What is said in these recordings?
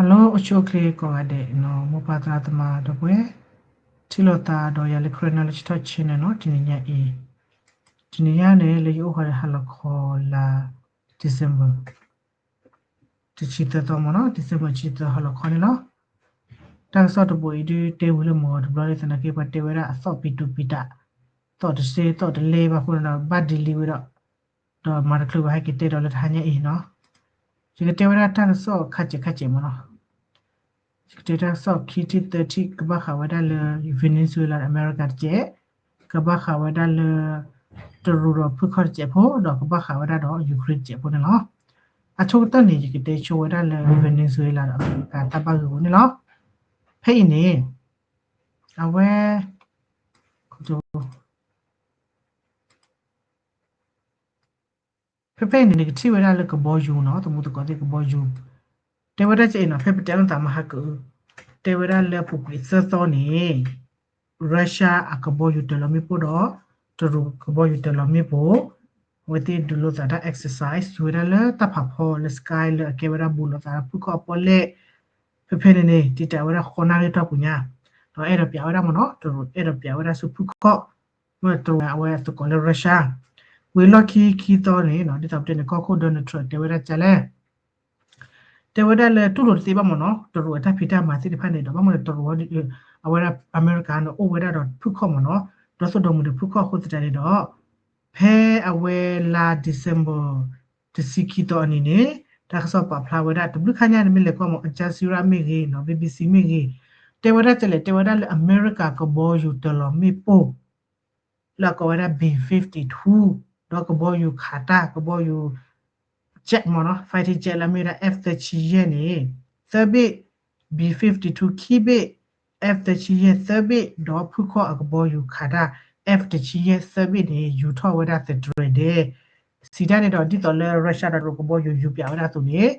Hello အိၣ်ဆူၣ်အိၣ်ချ့ကိးဂၤဒဲးနီၤ မိၢ်ပၢ်သရၣ်သမါဒီပုၢ်ဝဲၢ် ထံၣ်လိာ်သးဒီးယၤလၢ Karen Knowledge Talk Channel နီၤ တနံၤညါအံၤ, တနံၤညါန့ၣ် လၢယအိၣ်ဃီၤဒီးဟါလီၤခီလါ December တဆံသၢသီမ့ၢ်နီၤ December တဆံသၢဟါလီၤခီန့ၣ်လီၤ. တၢ်ကစီၣ်တဘိအံၤဒုးတဲဝံၤလၢမုၢ်ဂီၤတဘျီလံ သနာ်က့ ပှၤတဲဝဲဒၣ်အသီၣ်ပံၤတူၤပံၤတၢ်, သီၣ်တစ့သီၣ်တလဲဘၣ်အဃိန့ၣ်ဒီး ဘၣ် delete ဝဲဒီး ဒီးမၤတချုးဘၣ် ဟဲက့ၤတဲဒီးလၢတဟါညါအံၤနီၤ. ယကတဲဝဲဒၣ်တၢ်ကစီၣ်ခါစဲးခါစဲးမ့ၢ်နီၤ. ယကတဲတၢ်ကစီၣ်ခံထံၣ်သၢထံၣ် ကဘၣ်ဃးဝဲဒၣ်လၢ Venezuela ဒီး America တစဲး, ကဘၣ်ဃးဝဲဒၣ်လၢ တရူးဒီးဖုခီၣ်တစဲးဖိ ဒီးကဘၣ်ဃးဝဲဒၣ်ဒီး Ukraine တစဲးဖိန့ၣ်လီၤ. အဆိကတၢၢ်န့ၣ် ယကတဲဆိဝဲဒၣ်လၢ Venezuela ဒီး America တၢ်ဘၣ်ဂ့ၢ်ဝဲန့ၣ်လီၤ. ဖဲအံၤန့ၣ် အဝဲ ဖဲဖဲအံၤန့ၣ် နကထံၣ်ဝဲဒၣ်လၢကဘီယူၤနီၤ သမူသကိးသ့ၣ်ကဘီယူၤ, တဲဝဲဒၣ်ကအံၤနီၤ ဖဲပတဲလိာ်သးမဟါကအု, တဲဝဲဒၣ်လၢအပူၤကွံာ်သၢသီန့ၣ် Russia အကဘီယူၤတၢၤလီၤမ့ၣ်ပိၢ်ဒီး တရူးကဘီယူၤတၢၤလီၤမ့ၣ်ပိၢ်, အဝဲသ့ၣ်ဒုးလိာ်သးတၢ် exercise ယူၤဝဲဒၣ်လၢတၢ်ဖးဖီလၢ sky လၢအကဲဝဲဒၣ်ဘူးလိာ်သးဖုခီၣ်အပီၣ်လဲၣ်, ဖဲဖဲန့ၣ်န့ၣ် တံာ်တာ်ဝဲဒၣ်ဃီနၣ်ရံၣ်တီၢ်ပူၤညါ, ဒီးအဲၣ်ဒိးပျးဝဲဒၣ်မ့ၢ်နီၤ တရူးအဲၣ်ဒိးပျးဝဲဒၣ်ဆူဖုခီၣ် မ့ၢ်တရူးအဝဲသကိးလၢ Russia, ဝံၤလီၢ်ခံခံသီန့ၣ် ဒ်သိးပတဲန့ၣ် ကီၢ်ခိၣ် Donald Trump တဲဝဲဒၣ်ကလဲၣ်, တဲဝဲဒၣ်လၢတူၢ်လိာ်တသ့ဘၣ်မ့ၢ်နီၤ တရူးအတၢ်ဖံးတၢ်မၤသ့ၣ်တဖၣ်န့ၣ်ဒီး ဘၣ်မနုၤတရူး အဝဲဒၣ်အမဲရကၤန့ၣ် အိၣ်ဝဲဒၣ်ဒီးဖုခီၣ်မ့ၢ်နီၤ ဒီသိၣ်ဒီမုၢ်ဒီးဖုခီၣ်အဃိသတးန့ၣ်ဒီး ဖဲအဝဲလါ December တဆံခံသီအနံၤန့ၣ် တၢ်ကစီၣ်ပာ်ဖျါဝဲဒၣ် တဘျုးခါညါန့ၣ်မ့ၢ်လဲၤကွၢ်မ့ၢ် Al Jazeera မ့ၢ်ဂ့ၤနီၤ BBC မ့ၢ်ဂ့ၤ, တဲဝဲဒၣ်ကလဲၣ် တဲဝဲဒၣ်လၢအမဲရကၤကဘီယူၤတၢၤလီၤမ့ၣ်ပိၢ် လၢအကိးဝဲဒၣ် B fifty-two ဒီးကဘီယူၤခးတၢ် ကဘီယူၤ jet မ့ၢ်နီၤ fighter jet လၢအမ့ၢ်ဝဲဒၣ် F သၢဆံယဲၢ်န့ၣ် သၢဘ့ၣ်, B fifty-two ခံဘ့ၣ်, F သၢဆံယဲၢ်သၢဘ့ၣ် ဒီးဖုခီၣ်အကဘီယူၤခးတၢ် F တဆံယဲၢ်သၢဘ့ၣ်န့ၣ် ယူၤထီၣ်ဝဲဒၣ်သတြဲၤဒဲး, စံးတၢ်န့ၣ်ဒီး ဒ်သိးလၢ Russia ဒီးတရူးကဘီယူၤယူၤပျးဝဲဒၣ်အသိးန့ၣ်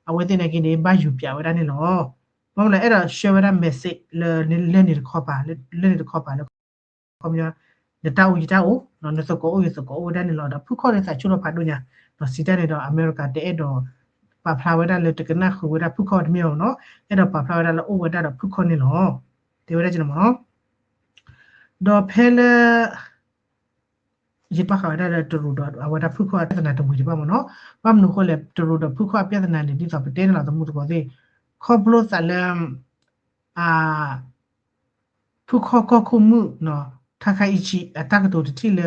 အဝဲသ့ၣ်နာ်က့န့ၣ် ဘၣ်ယူၤပျးဝဲဒၣ်န့ၣ်လီၤ. ဘၣ်မနုၤလဲၣ် အဲၣ်ဒိးဆှၢဝဲဒၣ် message လၢ လၢန့ၣ်တခီပၤ, လၢန့ၣ်တခီပၤလၢ ခီပညီ နတၢ်အိၣ်ယတၢ်အိၣ်, နသကိးအိၣ်ယသကိးအိၣ်ဝဲဒၣ်န့ၣ်လီၤ. ဒီးဖုခီၣ်န့ၣ်သးဆူၣ်ထီၣ်ဖးဒိၣ်ညါ, ဒီးစံးတၢ်န့ၣ်ဒီး အမဲရကၤတအဲၣ်ဒိး ပာ်ဖျါဝဲဒၣ်လၢတကနၣ်ဃုာ်ဝဲဒၣ်ဖုခီၣ်တမ့ၢ်ဘၣ်မ့ၢ်နီၤ, အဲၣ်ဒိးပာ်ဖျါဝဲဒၣ်လၢအိၣ်ဝဲဒၣ်ဒီးဖုခီၣ်န့ၣ်လီၤ. တဲဝဲဒၣ်ကန့ၣ်မ့ၢ်နီၤ. ဒီးဖဲလၢ ယဘၣ်ဃးဝဲဒၣ်လၢတရူးဒီးအဝဲဒၣ်ဖုခီၣ်အပြဿနာတဝံၤတဘၣ်မ့ၢ်နီၤ, ဘၣ်မနုၤအဃိလဲၣ် တရူးဒီးဖုခီၣ်အပြဿနာန့ၣ် ဒ်သိးပတဲန့ၣ်လီၤ သမူသကိးသ့ၣ်, ခီဖျိသးလၢ ဖုခီၣ်ကီၢ်ခိၣ်မုၣ်နီၤ ထါခါအံၤဆံး အတၢ်ကတိၤတထံၣ်လၢ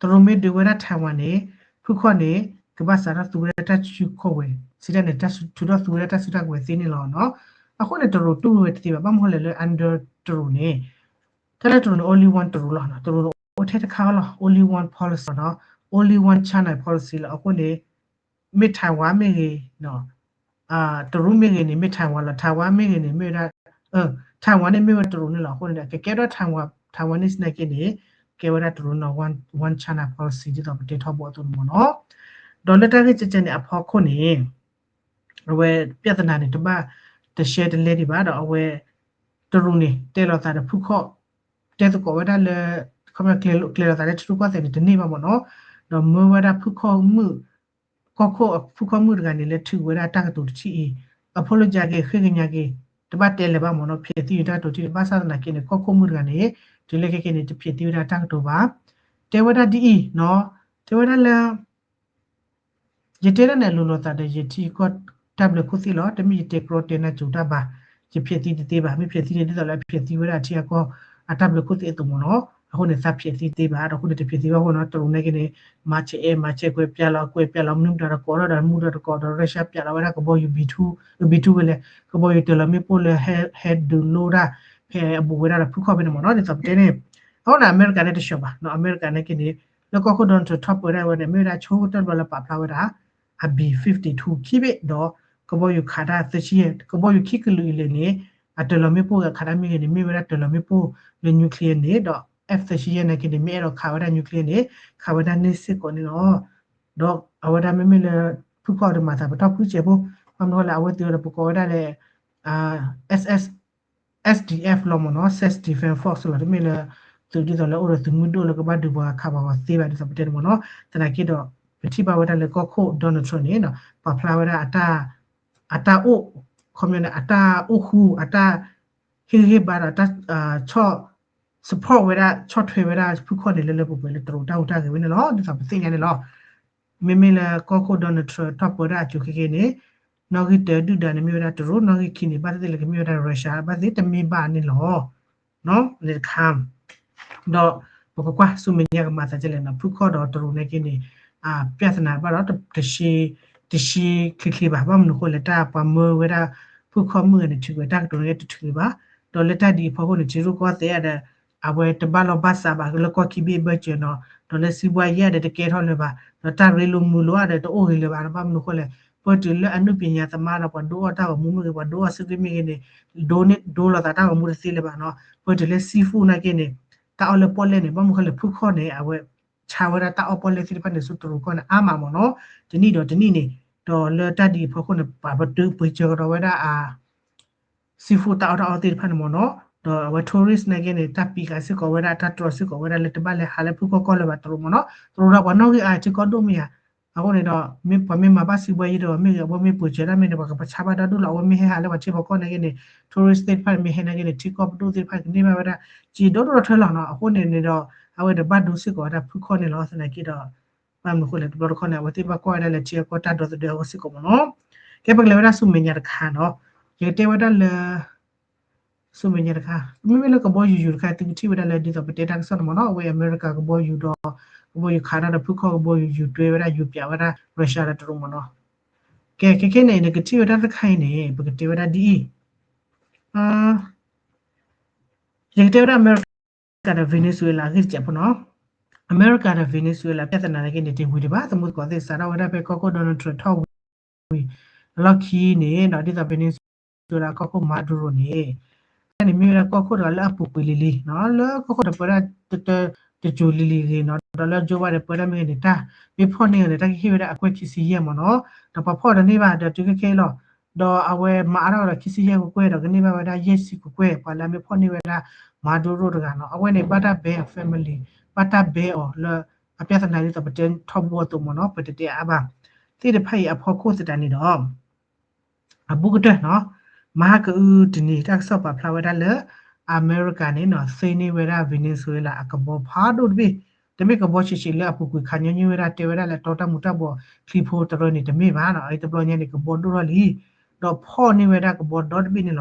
တရူးမ့ၢ်ဒုးဝဲဒၣ် Taiwan န့ၣ် ဖုခီၣ်န့ၣ် ကဘၣ်စးထီၣ်သူဝဲဒၣ်တၢ်စုကဝဲၤ, စံးတၢ်န့ၣ် တၢ်ထုးထီၣ်သူဝဲဒၣ်တၢ်စုတၢ်ကဝဲၤသ့န့ၣ်လီၤနီၤ. အဃိန့ၣ် တရူးတူၢ်ဝဲတသ့ဘၣ် ဘၣ်မနုၤဃိလဲၣ်လၢ under တရူးန့ၣ် တၢ်လၢတရူးန့ၣ် only one တရူးလီၤ, တရူးန့ၣ်အိၣ်ထဲတခါလီၤ only one policy နီၤ, only one China policy လီၤ. အဃိန့ၣ် မ့ၢ် Taiwan မ့ၢ်ဂ့ၤ, တရူးမ့ၢ်ဂ့ၤန့ၣ် မ့ၢ် Taiwan လီၤ, Taiwan မ့ၢ်ဂ့ၤန့ၣ် မ့ၢ်ဝဲဒၣ်, Taiwan န့ၣ်မ့ၢ်ဝဲတရူးန့ၣ်လီၤ. အဃိန့ၣ် ကကဲထီၣ် Taiwan, Taiwanese နာ်က့န့ၣ် ကဲဝဲဒၣ်တရူးန့ၣ် one, one China policy ဒ်သိးပတဲထီဘိအသိးန့ၣ်မ့ၢ်နီၤ. ဒီးလၢတၢ်ဂ့ၢ်ကဲကဲန့ၣ်အဖီခိၣ်န့ၣ် အဝဲပြဿနာန့ၣ် တဘၣ်တရှဲတလဲဒံးဘၣ် ဒီးအဝဲ တရူးန့ၣ် တဲလိာ်သးဒီးဖုခီၣ်, တဲသကိးဝဲဒၣ်လၢ ခီပညီ ကျဲၤလိာ်သးလၢထံရူၢ်ကီၢ်သဲးန့ၣ် တန့ၢ်ဘၣ်မ့ၢ်နီၤ, ဒီးမၢဝဲဒၣ်ဖုခီၣ်မုၣ်, ကီၢ်ခိၣ်ဖုခီၣ်မုၣ်တဂၤန့ၣ် လဲၤထုးဝဲဒၣ်တၢ်ကတိၤတထံၣ်အံၤ, အဖိလၢကက့ၤ ဃ့ကညးက့ၤ, တဘၣ်တဲလၢၤဘၣ်မ့ၢ်နီၤ, ဖျဲးသံဝဲတၢ်ကတိၤထံၣ်န့ၣ် ဘၣ်ဆၣ်သနာ်က့န့ၣ် ကီၢ်ခိၣ်မုၣ်တဂၤန့ၣ် တုၤလၢခဲက့ၤန့ၣ် တဖျဲးသံဝဲဒၣ်တၢ်ကတိၤဘၣ်, တဲဝဲဒၣ်ဒ်အံၤနီၤ, တဲဝဲဒၣ်လၢ ယတဲဒၣ်န့ၣ် အလိၤလိာ်သးဒီးယထံကီၢ်တၢ်ဘျၢခိၣ်သ့ၣ်လီၤ. တမ့ၢ်ယတဲကြီတဲနၢ်စူၤတၢ်ဘၣ်, ယဖျဲးသံတသ့ဘၣ်. မ့ၢ်ဖျဲးသံန့ၣ် ဒ်သိးလၢအဖျဲးသံဝဲဒၣ်အထံအကီၢ်အတၢ်ဘျၢခိၣ်သ့ၣ်အသိးမ့ၢ်နီၤ. အဃိန့ၣ် သးဖျဲးသံတသ့ဘၣ်. ဒီးအဃိန့ၣ် တဖျဲးသံဘၣ်အဃိနီၤ တရူးနာ်က့န့ၣ် မၤဆဲးအဲၣ်မၤဆဲးကွဲး ပျးလီၤကွဲး ပျးလီၤမနုၤမတၤဒီး ကိးထီၣ်ဒီးမူဒီးတကိးဒီး Russia ပျးလီၤဝဲဒၣ်ကဘီယူၤ B two, B two ဝဲလဲၣ် ကဘီယူၤတၢၤလီၤမ့ၣ်ပိၢ်လၢဟဲ ဟဲဒုးလိတၢ် ဖဲအဘူးဝဲဒၣ်ဒီးဖုခီၣ်ဖဲန့ၣ်မ့ၢ်နီၤ. ဒ်သိးပတဲန့ၣ် အဃိန့ၣ် အမဲရကၤန့ၣ်တဆှီဘၣ်နီၤ. အမဲရကၤနာ်က့န့ၣ် လၢကီၢ်ခိၣ် Donald Trump ထီၣ်ပၢဝဲဒၣ်ဝဲန့ၣ် မ့ၢ်ဝဲဒၣ်ဆိကတၢၢ်တဘျီလၢပာ်ဖျါဝဲဒၣ် အ B fifty-two ခံဘ့ၣ် ဒီးကဘီယူၤခးတၢ်သၢဆံယဲၢ်, ကဘီယူၤခံကလုာ်အံၤလဲၣ်န့ၣ် အတၢၤလီၤမ့ၣ်ပိၢ်ဂၤခးတၢ်မ့ၢ်ဂ့ၤန့ၣ် မ့ၢ်ဝဲဒၣ်တၢၤလီၤမ့ၣ်ပိၢ်လၢ nuclear န့ၣ် ဒီး F သၢဆံယဲၢ်နာ်က့န့ၣ် မ့ၢ်အဲၣ်ဒိးခးဝဲဒၣ် nuclear န့ၣ် ခးဝဲဒၣ်န့ၢ်စ့ၢ်ကီးန့ၣ်လီၤ. ဒီးအဝဲဒၣ်မ့မ့ၢ်လၢ ဖုခီၣ်ဒီးမၤသးပတီၢ်ဖုစဲးဖိ, ဘၣ်မနုၤဃိလဲၣ် အဝဲသ့ၣ်ဒီးပကိးဝဲဒၣ်လၢ S S, S D F လီၤမ့ၢ်နီၤ, Self Defense Force လီၤ. တမ့ၢ်လၢ သုးဒ်သိးလၢအိၣ်ဒီးသုးမုၢ်ဒိၣ်လၢကဘၣ်ဒုးပှၤခးပှၤဂီၤသ့ဘၣ် ဒ်သိးပတဲန့ၣ်မ့ၢ်နီၤ. သနာ်က့ဒီး ပထံၣ်ဘၣ်ဝဲဒၣ်လၢကီၢ်ခိၣ် Donald Trump န့ၣ် ပာ်ဖျါဝဲဒၣ် အတၢ်အိၣ် ခီပညီန့ၣ် အတၢ်အိၣ်ဃူ အတၢ်ဟ့ၣ်ဂံၢ်ဟ့ၣ်ဘါဒီး တၢ်ဆီၣ် support ဝဲဒၣ် ဆီၣ်ထွဲဝဲဒၣ်ဖုခီၣ်န့ၣ် လၢလၢပှဲၤပှဲၤလၢတရူးတၢ်ဟူးတၢ်ဂဲၤဝဲန့ၣ်လီၤ. ဒ်သိးပသ့ၣ်ညါန့ၣ်လီၤ. မ့မ့ၢ်လၢကီၢ်ခိၣ် Donald Trump ထီၣ်ပၢဒၣ်အစိၤခဲကနံၣ်န့ၣ် နီၣ်ဂံၢ်တၢဒုၣ်ဒါန့ၣ် မ့ၢ်ဝဲဒၣ်တရူး, နီၣ်ဂံၢ်ခံန့ၣ် ဘၣ်သ့ၣ်သ့ၣ်လၢကမ့ၢ်ဝဲဒၣ် Russia ဘၣ်သ့ၣ်တမ့ၢ်ဘၣ်န့ၣ်လီၤ. န့ၣ်တခါ ဒီးပကကွၢ်ဆူမဲာ်ညါကမၤသးဒ်လဲၣ်န့ၣ် ဖုခီၣ်ဒီးတရူးန့ၣ်က့န့ၣ် ပြဿနာဘၣ်ဒီး တရှဲ တရှဲချ့ချ့ဘၣ်. ဘၣ်မနုၤအဃိလဲၣ် တၢ်ပှၤမၢဝဲဒၣ် ဖုခီၣ်မုၣ်ဂၤန့ၣ် ထုးကွံာ်တၢ်ကတိၤန့ၣ်တထုးဘၣ်. ဒီးလၢတၢ်ဒ်အံၤအဖီခိၣ်န့ၣ် ထံရူၢ်ကီၢ်သဲးဒီး အဝဲတဘၣ်လီၢ်ဘၣ်စးဘၣ် လၢကီၢ်ခံဘ့ၣ်အဘၢၣ်စၢၤနီၤ, ဒီးလၢစံးဘှါယဲၢ်ဒီးတကဲထီၣ်လၢၤဘၣ်, ဒီးတၢ်ရ့လိာ်မုာ်လိာ်ဒီးတအိၣ်ဂ့ၤလၢၤဘၣ်. ဘၣ်မနုၤအဃိလဲၣ် ပၢၢ်တုၤလၢအနုပညာသမားဒီး ပှၤဒိအီၣ်တၢ်ဂီၤမူမ့ၢ်ဂ့ၤ ပှၤဒိအီၣ်စ့ၢ်ကီးမ့ၢ်ဂ့ၤန့ၣ် ဒိန့ၢ်ဒိလိာ်သးတၢ်ဂီၤမူတသ့လၢၤဘၣ်နီၤ. ပၢၢ်တုၤလၢ seafood နာ်က့န့ၣ် တၢ်အီၣ်လၢပီၣ်လဲၣ်န့ၣ် ဘၣ်မနုၤအဃိလဲၣ် ဖုခီၣ်န့ၣ် အဝဲဆါဝဲဒၣ်တၢ်အီၣ်ပီၣ်လဲၣ်သ့ၣ်တဖၣ်န့ၣ် ဆူတရူးကီၢ်န့ၣ် အါမးမ့ၢ်နီၤ, တနံၣ်ဒီးတနံၣ်န့ၣ်, ဒီးလၢတၢ်ဒ်အံၤအဖီခိၣ်န့ၣ် ပှၤပတုာ်ပှ့ၤစၢၤကဒီးဝဲဒၣ်အ seafood တၢ်အီၣ်တၢ်အီသ့ၣ်တဖၣ်န့ၣ်မ့ၢ်နီၤ, ဒီးအဝဲ tourist နာ်က့န့ၣ် တၢ်ပံးဃာ်စ့ၢ်ကီးဝဲဒၣ် တၢ်တြီစ့ၢ်ကီးဝဲဒၣ်လၢတဘၣ်လဲၤဟးလၢဖုခီၣ်ကီၢ်လၢၤဘၣ်တရူးမ့ၢ်နီၤ, တရူးဒီးပှၤနီၣ်ဂံၢ်အါထံကီၢ်ဒိၣ်မ့ၢ်ဧါ. အဃိန့ၣ်ဒီး မ့ၢ်ပှၤမ့ၢ်မၤဘၣ်စံးဘှါယဲၢ်ဒီး မ့ၢ်ဂ့ၤ အဝဲမ့ၢ်ပှ့ၤစၢၤဒၣ်မ့ၢ်န့ၣ် ပှၤကပဆါဘၣ်ဒီဒူၣ်လီၤ. အဝဲမ့ၢ်ဟဲဟးလၢပှၤထံပှၤကီၢ်နာ်က့န့ၣ် tourist သ့ၣ်တဖၣ်န့ၣ် မ့ၢ်ဟဲနာ်က့န့ၣ် ထံကီၢ်ပဒိၣ်သ့ၣ်တဖၣ်န့ၣ် ကန့ၢ်ဘၣ်ဝဲဒၣ် စ့ဒိၣ်ဒိၣ်ထီၣ်ထွဲလီၤနီၤ. အဃိန့ၣ်န့ၣ်ဒီး အဝဲန့ၣ်ဘၣ်ဒိစ့ၢ်ကီးဝဲဒၣ်ဖုခီၣ်န့ၣ်လီၤ. သနာ်က့ဒီး ဘၣ်မနုၤအဃိလဲၣ် တဘျီတခီၣ်န့ၣ် အဝဲသ့ၣ်ဘၣ်ကွၢ်ဝဲဒၣ်လၢထံအကီၢ်တၢ်ဒီသဒၢအဂီၢ်စ့ၢ်ကီးမ့ၢ်နီၤ. ကဲပကလဲၤဝဲဒၣ်ဆူမဲာ်ညါတခါနီၤ, ယကတဲဝဲဒၣ်လၢ ဆူမဲာ်ညါတခါ မ့မ့ၢ်လၢကဘီယူၤယူၤတခါ သုကထံၣ်ဝဲဒၣ်လၢဒ်သိးပတဲတၢ်ကစီၣ်န့ၣ်မ့ၢ်နီၤ, အဝဲအမဲရကၤကဘီယူၤဒီး ကဘီယူၤခးတၢ်ဒီးဖုခီၣ်ကဘီယူၤယူၤတွဲဝဲဒၣ် Russia ဒီးတရူးမ့ၢ်နီၤ. ကဲ ခဲခဲန့ၣ် နကထံၣ်ဝဲဒၣ်တခါအံၤန့ၣ် ပကတဲဝဲဒၣ်ဒ်အံၤ ယကတဲဝဲဒၣ်အမဲရကၤဒီး Venezuela အဂ့ၢ်တစဲးဖိနီၤ. အမဲရကၤဒီး Venezuela ပြဿနာနာ်က့န့ၣ် တဝံၤဒံးဘၣ်, သမူသကိးသ့ၣ်စးထီၣ်ဝဲဒၣ်ဖဲကီၢ်ခိၣ် Donald Trump ထီၣ်ဝံၤ အလီၢ်ခံန့ၣ်ဒီး ဒ်သိး Venezuela ကီၢ်ခိၣ် Maduro န့ၣ် တၢ်န့ၣ်မ့ၢ်ဝဲဒၣ်ကီၢ်ခိၣ်တဂၤလၢအပူၤကွံာ်လံၤလံၤနီၤ, လၢကီၢ်ခိၣ်တပၢတၢ် တစိၤလံၤလံၤဂ့ၤနီၤ, ဒီးလၢ Joe Biden ပၢတၢ်မ့ၢ်ဂ့ၤန့ၣ် တၢ်မ့ၢ်ဖီၣ်န့ၢ်ဂ့ၤန့ၣ် တၢ်ကဟ့ၣ်ဝဲဒၣ်အကွဲၢ်ခံဆံယဲၢ်မ့ၢ်နီၤ, ဒီးပှၤဖီၣ်တန့ၢ်ဘၣ်ဒီးတုၤခဲခဲအံၤလီၤ. ဒီးအဝဲမၤအါထီၣ်ဒီးခံဆံယဲၢ်ကကွဲၢ်ဒီးကန့ၢ်ဘၣ်ဝဲဒၣ်ယဲၢ်ဆံကကွဲၢ် ပှၤလၢအမ့ၢ်ဖီၣ်န့ၢ်ဝဲဒၣ် Maduro တဂၤနီၤ, အဝဲန့ၣ် ဘၣ်တၢ်ဘဲအီၤ family ဘၣ်တၢ်ဘဲအီၤလၢ အပြဿနာဒ်သိးပတဲထီဘိအသိးမ့ၢ်နီၤ, ပတတဲအါဘၣ် သ့ၣ်တဖၣ်အံၤအဖီခိၣ်သတးန့ၣ်ဒီး အဘူးကတၢၢ်နီၤ, မဟါကအုတနံၤ တၢ်ကစီၣ်ပာ်ဖျါဝဲဒၣ်လၢ အမဲရကၤန့ၣ်နီၤ သ့န့ၢ်ဝဲဒၣ် Venezuela အကဘီဖးဒိၣ်တဘ့ၣ်, တမ့ၢ်ကဘီဆံးဆံးလၢအပူၤကွံာ်ခးညီနုၢ်ဝဲဒၣ် တဲဝဲဒၣ်လၢတီတၢ်မူၤတၢ်ဘှီးချံဖိတရၢန့ၣ်တမ့ၢ်ဘၣ်နီၤ, အအံၤတဘျီညါန့ၣ် ကဘီဒိၣ်ထီၣ်လံ, ဒီးဖီၣ်န့ၢ်ဝဲဒၣ်ကဘီဒီတဘ့ၣ်န့ၣ်လီၤ, ဒီးကဘီတီသိနီၤ,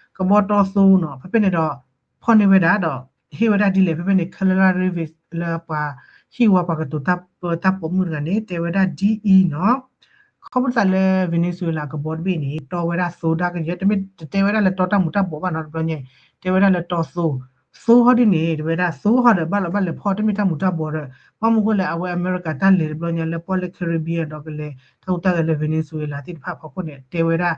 ကဘီတီသိနီၤ, ဖဲဖဲန့ၣ်ဒီး ဖီၣ်န့ၢ်ဝဲဒၣ်ဒီး ဟ့ၣ်ဝဲဒၣ်ဒ်လဲၣ်, ဖဲဖဲန့ၣ် Keller Davis လၢပှၤဟံၣ်ဝါပှၤကတိၤတၢ်ပၢတၢ်ပိာ်မုၣ်တဂၤန့ၣ် တဲဝဲဒၣ်ဒ်အံၤနီၤ, ခီဖျိသးလၢ Venezuela ကဘီတဘ့ၣ်န့ၣ် တီဝဲဒၣ်သိဒၣ်ကယဲၢ်, တမ့ၢ်တတဲဝဲဒၣ်လၢတီတၢ်မူၤတၢ်ဘှီးဘၣ်နီၤ, တဘျီညါ တဲဝဲဒၣ်လၢတီသိ, သိဟီဒ်န့ၣ် တဲဝဲဒၣ်သိဟီဒီးဘၣ်လီၤဘၣ်လဲၤဖီၣ် တမ့ၢ်တၢ်မူၤတၢ်ဘှီးဒီး ဘၣ်မနုၤအဃိလဲၣ် အဝဲအမဲရကၤတၢ်လဲၤတဘျီညါလၢပီၣ်လဲၣ် Caribbean ဒီးကလဲၤတၢ်ဟူးတၢ်ဂဲၤလၢ Venezuela သ့ၣ်တဖၣ်အဖီခိၣ်န့ၣ် တဲဝဲဒၣ်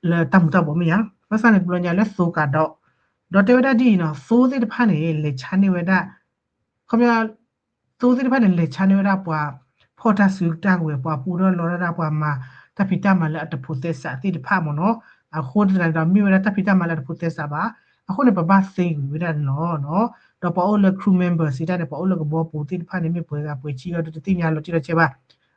လၢတၢ်မူၤတၢ်ဘှီးမ့ၢ်ဧါ, ဘၣ်ဆၣ်န့ၣ်တဘျီညါလၢသိကးဒီး ဒီးတဲဝဲဒၣ်ဒ်အံၤနီၤ, သိသ့ၣ်တဖၣ်န့ၣ် လဲၤဆါန့ၢ်ဝဲဒၣ် ခီပညီ သိသ့ၣ်တဖၣ်န့ၣ် လဲၤဆါန့ၢ်ဝဲဒၣ်ပှၤဖီၣ်တၢ်စုတၢ်ကဝဲၤ ပှၤပူထီၣ်လီထီၣ်တၢ် ပှၤမၤတၢ်ဖံးတၢ်မၤလၢအတဖိးသဲစးသ့ၣ်တဖၣ်မ့ၢ်နီၤ, အဃိသတးန့ၣ်ဒီး မ့ၢ်ဝဲဒၣ်တၢ်ဖံးတၢ်မၤလၢအတဖိးသဲစးဘၣ်, အဃိန့ၣ် ပဘၣ်သ့ဝံၤဝဲဒၣ်န့ၣ်လီၤ. ဒီးပှၤအိၣ်လၢ crew member စံးတၢ်န့ၣ် ပှၤအိၣ်လၢကဘီပူၤသ့ၣ်တဖၣ်န့ၣ် မ့ၢ်ပှဲၤဂၤပှဲၤဆံဂၤဒီးတသ့ၣ်ညါလီၤတံၢ်လီၤဆဲးဘၣ်,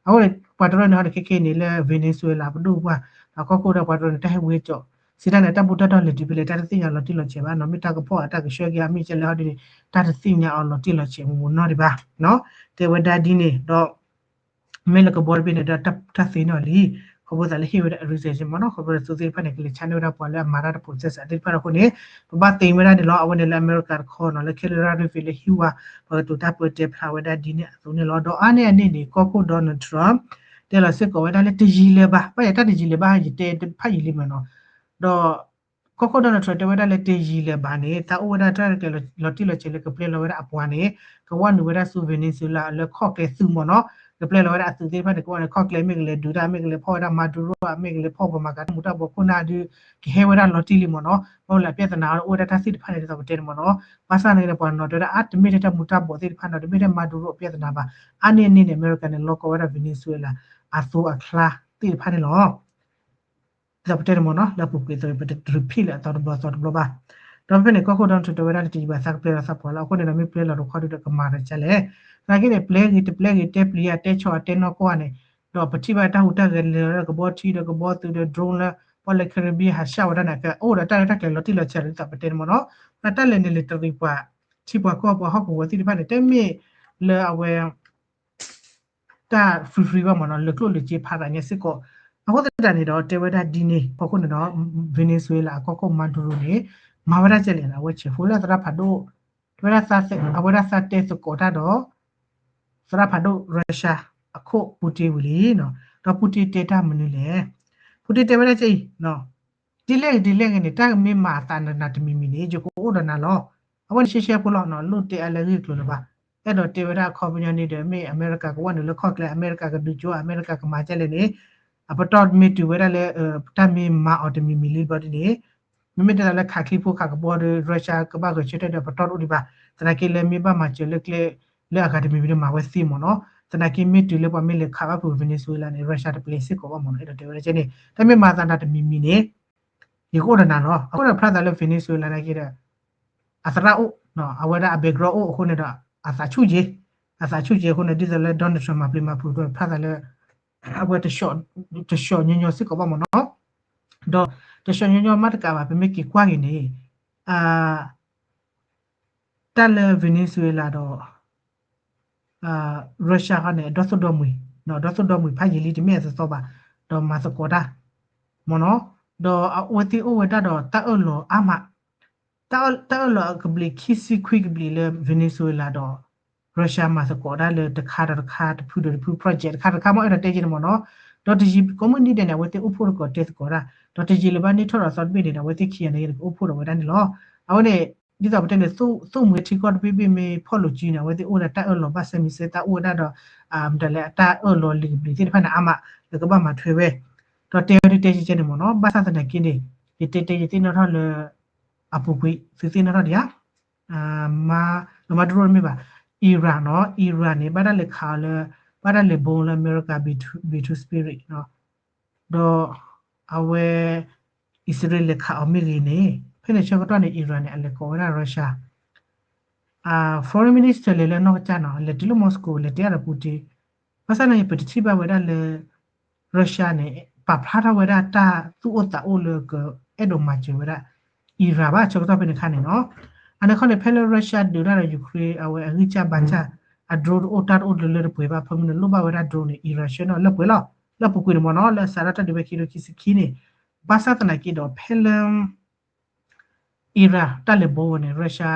အဃိန့ၣ် ပှၤတရၢန့ၣ်ဟီန့ၣ် ခဲခဲန့ၣ်လၢ Venezuela ပဒိၣ်ပှၢ် ဒီးကီၢ်ခိၣ်ဒီးပှၤတရၢန့ၣ် တၢ်ဟဲဝံဟဲစိာ် စံးတၢ်န့ၣ် တၢ်ဘူၣ်တၢ်တီၢ်လဲၤတုၤဖဲလဲၣ် တၢ်တသ့ၣ်ညါလီၤတံၢ်လီၤဆဲးဘၣ်နီၤ, မ့ၢ်တၢ်ကဖီၣ်အတၢ်ကဆှၢက့ၤအမ့ၢ်ကဲလဲၣ်ဟီဒ်န့ၣ် တၢ်တသ့ၣ်ညါအီၤလီၤတံၢ်လီၤဆဲးမ့ၢ်နီၤဒံးဘၣ်နီၤ, တဲဝဲဒၣ်ဒ်န့ၣ်ဒီး မ့ၢ်လၢကဘီတဘ့ၣ်န့ၣ်ဒီး တၢ်သ့န့ၢ်အီၤလံ, ခီဖျိသးလၢဟ့ၣ်ဝဲဒၣ် reason မ့ၢ်နီၤ, ခီဖျိသးသိသ့ၣ်တဖၣ်န့ၣ် ကလဲၤဆါန့ၢ်ဝဲဒၣ်ပှၤလၢအမၤတၢ်တဖိးသဲစးသ့ၣ်တဖၣ်အဃိန့ၣ် ပဘၣ်သ့ဝဲဒၣ်န့ၣ်လီၤ. အဝဲန့ၣ်လၢအမဲရကၤတခီနီၤ လၢ Keller Davis လၢဟံၣ်ဝါပှၤကတိၤတၢ်ပၢတဲဖျါဝဲဒၣ်ဒ်န့ၣ်အသိးန့ၣ်လီၤ. ဒီးအါန့ၢ်အန့ၣ်န့ၣ် ကီၢ်ခိၣ် Donald Trump တဲလီၤစ့ၢ်ကီးဝဲဒၣ်လၢတယံာ်လၢၤဘၣ်, ဘၣ်ယၤတၢ်တယံာ်လၢၤဘၣ် ယတဲတဖၣ်ယံာ်လံမ့ၢ်နီၤ, ဒီး ကီၢ်ခိၣ် Donald Trump တဲဝဲဒၣ်လၢတယံာ်လၢၤဘၣ်န့ၣ် သးအိၣ်ဝဲဒၣ်တၢ်ရဲၣ်ကျဲၤလီၤတံၢ်လီၤဆဲးလၢကပျဲလီၤဝဲဒၣ်အပှၤန့ၣ် ကဝဲနုာ်ဝဲဒၣ်ဆူ Venezuela လၢခီၣ်ကျဲသုးမ့ၢ်နီၤ, ကပျဲလီၤဝဲဒၣ်အသုးသ့ၣ်တဖၣ်န့ၣ် ကဝဲန့ၣ် ခီၣ်ကျဲမ့ၢ်ကလဲၤဒုးတၢ် မ့ၢ်ကလဲၤဖီၣ်ဝဲဒၣ် Maduro မ့ၢ်ကလဲၤဖီၣ်ပှၤမၤကၤတၢ်မူၤတၢ်ဘှီးခိၣ်နၢ်ဒုး ကဟဲဝဲဒၣ်လီၤတံၢ်လံမ့ၢ်နီၤ, ဘၣ်မနုၤလဲၣ်အပြဿနာအိၣ်ဝဲဒၣ်တၢ်သ့ၣ်တဖၣ်န့ၣ် ဒ်သိးပတဲန့ၣ်မ့ၢ်နီၤ, ဘၣ်ဆၣ်န့ၣ် ပှၤနီၤတဲဝဲဒၣ် အါ တမ့ၢ်ထဲတၢ်မူၤတၢ်ဘှီးသ့ၣ်တဖၣ်နီၤ တမ့ၢ်ထဲ Maduro အပြဿနာဘၣ်, အါန့ၢ်အန့ၣ်န့ၣ် အမဲရကၤန့ၣ် လီၤကီဝဲဒၣ် Venezuela အသိအချါသ့ၣ်တဖၣ်န့ၣ်လီၤ. ဒ်သိးပတဲန့ၣ်မ့ၢ်နီၤ လၢအပူၤကွံာ်အသိး ပတ repeat လၢအသီတဘျီသီတဘျီဘၣ်. ဒီးဖဲဖဲန့ၣ် ကီၢ်ခိၣ် Donald Trump တဲဝဲဒၣ်လၢတယံာ်ဘၣ်သးကပျဲလီၤသးပှၤလီၤ. အဃိန့ၣ်ဒီး မ့ၢ်ပျဲလီၤတခီဒုးဒီးကမၤတၢ်ကလဲၣ်. သနာ်က့န့ၣ် ပျဲဂ့ၤတပျဲဂ့ၤ တဲပျံၤယၤ တဲဆီၣ်အတဲနီၢ်ကီၢ်န့ၣ် ဒီးပထံၣ်ဘၣ်တၢ်ဟူးတၢ်ဂဲၤလၢကဘီထံဒီးကဘီသုးဒီး drone လၢ ပှၤလၢ Caribbean ဟးဆှၣ်ဝဲဒၣ်န့ၣ် ကအိၣ်ဒီးတၢ်ရဲၣ်တၢ်ကျဲၤလီၤတံၢ်လီၤဆဲးလီၤဒ်သိးပတဲန့ၣ်မ့ၢ်နီၤ. တၢ်လဲၤန့ၣ်လဲၤတရံးပှၤ ထံပှၤကီၢ်ပှၤဟီၣ်ကဝီၤသ့ၣ်တဖၣ်န့ၣ် တမ့ၢ်လၢအဝဲ တၢ် free free ဘၣ်မ့ၢ်နီၤ လၢကျိၣ်လၢစ့ဖးသးညါစ့ၢ်ကီး. အဃိသတးန့ၣ်ဒီးတဲဝဲဒၣ်ဒ်န့ၣ် အဃိန့ၣ်ဒီး Venezuela အကီၢ်ခိၣ် Maduro န့ၣ် မၤဝဲဒၣ်ကဲလဲၣ်န့ၣ် အဝဲဆဲးဖိလၢသရၣ်ဖးဒိၣ် တဲဝဲဒၣ် အဝဲဒၣ်သးတဲသကိးတၢ်ဒီး သရၣ်ဖးဒိၣ် Russia အခိၣ် Putin ဝံၤလံနီၤ. ဒီး Putin တဲတၢ်မနုၤလဲၣ်. Putin တဲဝဲဒၣ်ကဲအံၤ ဒ်လဲၣ်ဂ့ၤဒ်လဲၣ်ဂ့ၤန့ၣ် တၢ်မ့ၢ်မၤအသးနၤတမံၤမံၤန့ၣ် ယကအိၣ်ဒီးနၤလီၤ. အဝဲန့ၣ်ရှဲရှဲဖိလီၤနီၤ လိၣ်တဲအါလၢအဂ့ၢ်အကျိၤလၢၤဘၣ်. အဲၣ်ဒိးတဲဝဲဒၣ်အခီပညီန့ၣ်ဒီး မ့ၢ်အမဲရကၤကဝီၤနုာ်လၢခီၣ်ကျဲ အမဲရကၤကဒုးကၠိ အမဲရကၤကမၤကဲလဲၣ်န့ၣ် အပတီၢ်မ့ၢ်တုၤဝဲဒၣ်လၢ တၢ်မ့ၢ်မၤအီၤတမံၤမံၤလံဘျီဒ်န့ၣ် မ့မ့ၢ်တဲလၢခးချံဖိခးကဘီဒီး Russia ကဘၣ်ဂဲၤဆၢထၢၣ်ဒီးပတီၢ်တအိၣ်ဒံးဘၣ်. သနာ်က့လၢမ့ၢ်ဘၣ်မၤစၢၤလၢကျဲ လၢအဂၤတမံၤမံၤဒီးမၤဝဲသ့မ့ၢ်နီၤ. သနာ်က့မ့ၢ်တုၤလၢပှၤမ့ၢ်လဲၤခးဘၣ်ဖုး Venezuela န့ၣ် Russia တပျဲစ့ၢ်ကီးဘၣ်မ့ၢ်နီၤ. အဲၣ်ဒိးတဲဝဲဒၣ်ကဲန့ၣ် တၢ်မ့ၢ်မၤသးနၤတမံၤမံၤန့ၣ် ယကအိၣ်ဒီးနၤလီၤ. အဃိဒီးဖျါသးလၢ Venezuela နာ်က့ဒီး အသရၣ်အိၣ် အဝဲဒၣ်အ background အိၣ်အဃိန့ၣ်ဒီး အသးဆူၣ်က့ၤ အသးဆူၣ်က့ၤအဃိန့ၣ် ဒ်သိးလၢ Donald Trump မၤပျံၤမၤဖုးဒီးဖျါသးလၢ အဝဲ တဆှီၣ်ညီညီစ့ၢ်ကီးဘၣ်မ့ၢ်နီၤ. ဒီးတဆှီၣ်ညီညီမ့ၢ်တကးဘၣ် ပမ့ၢ်က့ၤကွၢ်က့ၤန့ၣ် တၢ်လၢ Venezuela ဒီး Russia ခီန့ၣ် အဒီသိၣ်ဒီမှံၤ ဒီးဒီသိၣ်ဒီမှံၤဖးယံာ်လံ တမ့ၢ်အသီသီဘၣ် ဒီးမၤသကိးတၢ် မ့ၢ်နီၤ. ဒီးအဝဲသ့ၣ်အိၣ်ဝဲဒၣ်ဒီးတၢ်အၢၣ်လီၤအါမး တၢ်အၢၣ်လီၤအကဘျံးခံဆံခွံကဘျံးလၢ Venezuela ဒီး Russia မၤသကိးတၢ်လၢတခါဒီးတခါ တဖုဒီးတဖု project တခါဒီးတခါ မ့ၢ်အဲၣ်ဒိးတဲက့ၤန့ၣ်မ့ၢ်နီၤ. ဒီးတယံာ်ကိးမုၢ်နံၤဒဲးန့ၣ် အဝဲသ့ၣ်အိၣ်ဖှိၣ်သကိးတဲသကိးတၢ် ဒီးတယံာ်လၢၤဘၣ်န့ၢ်ထီၣ်ဒီးသီတဘ့ၣ်န့ၣ်ဒီး အဝဲသ့ၣ်ခံဂၤန့ၣ် ကအိၣ်ဖှိၣ်ဒီးဝဲဒၣ်န့ၣ်လီၤ. အဝဲန့ၣ် ဒ်သိးပတဲန့ၣ် သိၣ်မှံၤထံကီၢ်တဘ့ၣ်ဘ့ၣ်မ့ၢ်ဖီၣ်လိာ်စုန့ၣ် အဝဲသ့ၣ်အိၣ်ဝဲဒၣ်တၢ်အၢၣ်လီၤဘၣ်ဆၢမံၤဆၢတၢ်အိၣ်ဝဲဒၣ်ဒီး မတၤလဲၣ်အတၢ်အၢၣ်လီၤလံာ်ကဘျံးသ့ၣ်တဖၣ်န့ၣ် အါမး လၢကဘၣ်မၤထွဲဝဲ ဒီးတဲဝဲဒၣ်တဲကဲကဲန့ၣ်မ့ၢ်နီၤ. ဘၣ်ဆၣ်သနာ်က့န့ၣ် ယတဲတဲယသ့ၣ်နီၣ်ထီၣ်လၢ အပူၤကွံာ် သုသ့ၣ်နီၣ်ထီၣ်ဒံးဧါ မၤတရိၣ်မ့ၢ်ဘၣ် Iran နီၤ Iran န့ၣ် ဘၣ်တၢ်လဲၤခးအီၤလၢ ဘၣ်တၢ်လဲၤဘိလၢအမဲရကၤ B two Spirit နီၤ ဒီး အဝဲ အံၣ်စရ့လးလဲၤခးအီၤမ့ၢ်ဂ့ၤန့ၣ် ဖဲန့ၣ်ဆၢကတီၢ်န့ၣ် Iran န့ၣ် အလဲၤကိးဝဲဒၣ် Russia အ foreign minister လဲၤလၢနီၢ်ကစၢ်နီၤ လဲၤတုၤလၢ Moscow လဲၤတဲအါဒီး Putin ဘၣ်ဆၣ်န့ၣ် ပတထံၣ်ဘၣ်ဝဲဒၣ်လၢ Russia န့ၣ် ပာ်ဖျါထီၣ်ဝဲဒၣ်တၢ်သူၣ်အိၣ်သးအိၣ်လၢကအဲၣ်ဒိးမၤစၢၤဝဲဒၣ် Iran ဘၣ်ဆၢကတီၢ်ဖဲန့ၣ်အခါန့ၣ်နီၤ. အန့ၣ်ခီန့ၣ် ဖဲလၢ Russia ဒုးတၢ်ဒီး Ukraine အဝဲအဂံၢ်စၢ်ဘါစၢ် အ drone တအိၣ်တၢ်တအိၣ်လၢလၢတပှဲၤဘၣ် ဖဲမုၢ်န့ၣ်လိၣ်ဘၣ်ဝဲဒၣ် drone န့ၣ် Iran ဆှၢနီၤလၢပှဲၤလီၤ လၢပူၤကွံာ်န့ၣ်မ့ၢ်နီၤ လၢစးထီၣ်တၢ်ဒုးဝဲခံကထိခံဆံခံန့ၣ် ဘၣ်ဆၣ်သနာ်က့ဒီးဖဲလၢ Iran တၢ်လဲၤဘိဝဲန့ၣ် Russia